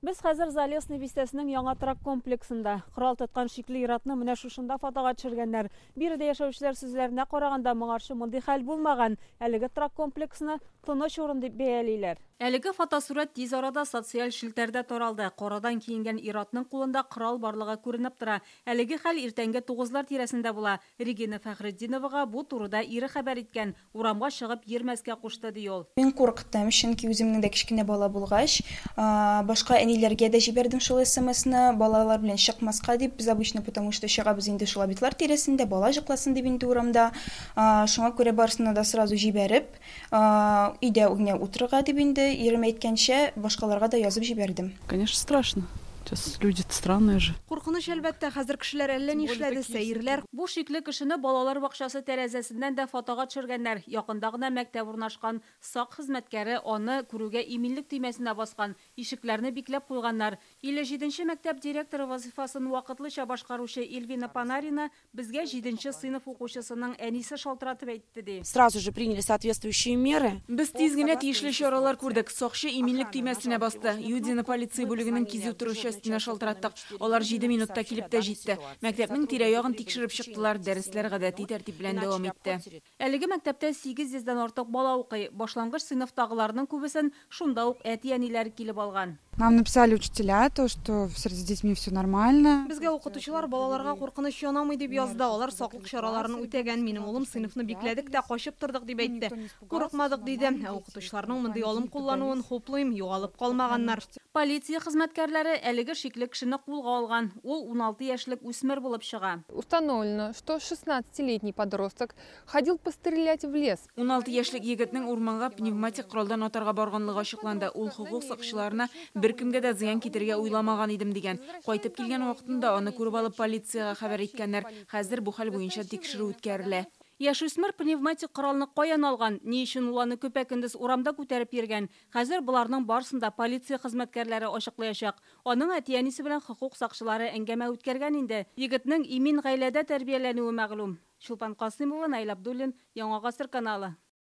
Без хәзер Залесный бистәсенең яңа торак комплексында. Корал тоткан шикле ир-атны менә шушында фотога төшергәннәр. Биредә яшәүчеләр сүзләренә караганда, моңарчы мондый хәл булмаган. Әлеге торак комплексны тыныч урын дип бәялиләр. Әлеге фотосурәт тиз арада социаль челтәрдә таралды. Карадан киенгән ир-атның кулында корал барлыгы күренеп тора. Әлеге хәл иртәнге 9-лар тирәсендә була. Регина Фәхретдиновага бу турыда ире хәбәр иткән. Урамга чыгып йөрмәскә кушты, ди ул. Мин курыктым, чөнки үземнең дә кечкенә бала булгач, башка әниләргә дә җибәрдем шул СМСны, балалар белән чыкмаска дип. Без обычно, потому что чыгабыз инде шул обедлар тирәсендә, бала җыкласын дип инде урамда. Шуңа күрә барысына да сразу җибәреп, өйдә генә утырырга дип инде, ирем әйткәнчә, башкаларга да язып җибәрдем. Конечно, страшно. Сейчас люди странные же. Куркыныч, әлбәттә, хәзер кешеләр әллә нишләде, сәерләр. Бу шикле кешене балалар бакчасы тәрәзәсеннән дә фотога төшергәннәр. Якында гына мәктәп урнашкан. Сак хезмәткәре аны күрүгә иминлек төймәсенә баскан. Ишекләрне бикләп куйганнар. 57 мәктәп директоры вазифасын вакытлыча башкаручы Эльвина Панарина безгә 7 сыйныф укучысының әнисе шалтыратып әйтте, ди. Сразу же приняли соответствующие меры. Без тиз генә тиешле чаралар күрдек. Сакчы иминлек төймәсенә басты. Юдино полиция бүлегенең кизү тору частенә шалтыраттык. Алар 7 минутта килеп тә җитте. Мәктәпнең тирә-ягын тикшереп чыктылар. Дәресләр гадәти тәртип белән дәвам итте. Әлеге мәктәптә 800дән артык бала укый. Башлангыч сыйныфтагыларның күбесен шунда ук әти-әниләре килеп алган. Нам написали учителя то, что с детьми все нормально. Безгә укытучылар балаларга куркыныч янамый дип язды. Алар саклык чараларын үтәгән. Минем улым сыйныфны бикләдек тә качып тордык дип әйтте. Курыкмадык диде. Ә укытучыларның мондый алым куллануын хуплыйм, югалып калмаганнар. Полиция хезмәткәрләре әлеге шикле кешене кулга алган. Ул 16 яшьлек үсмер булып чыга. Установлено, что 16-летний подросток ходил пострелять в лес. 16 яшьлек егетнең урманга пневматик коралдан атарга барганлыгы ачыкланды. Ул хокук сакчыларына беркемгә дә зыян китерергә уйламаган идем дигән. Кайтып килгән вакытында аны күреп алып полициягә хәбәр иткәннәр. Хәзер бу хәл буенча тикшерү үткәрелә. Яшүсмер пневматик коралны каян алган? Ни өчен ул аны көпә-көндез урамда күтәреп йөргән? Хәзер боларның барысын да полиция хезмәткәрләре ачыклаячак. Аның әти-әнисе белән хокук сакчылары әңгәмә үткәргән инде. Егетнең имин гаиләдә тәрбияләнүе мәгълүм. Чулпан Касымова, Наил Абдуллин, Яңа Гасыр каналы.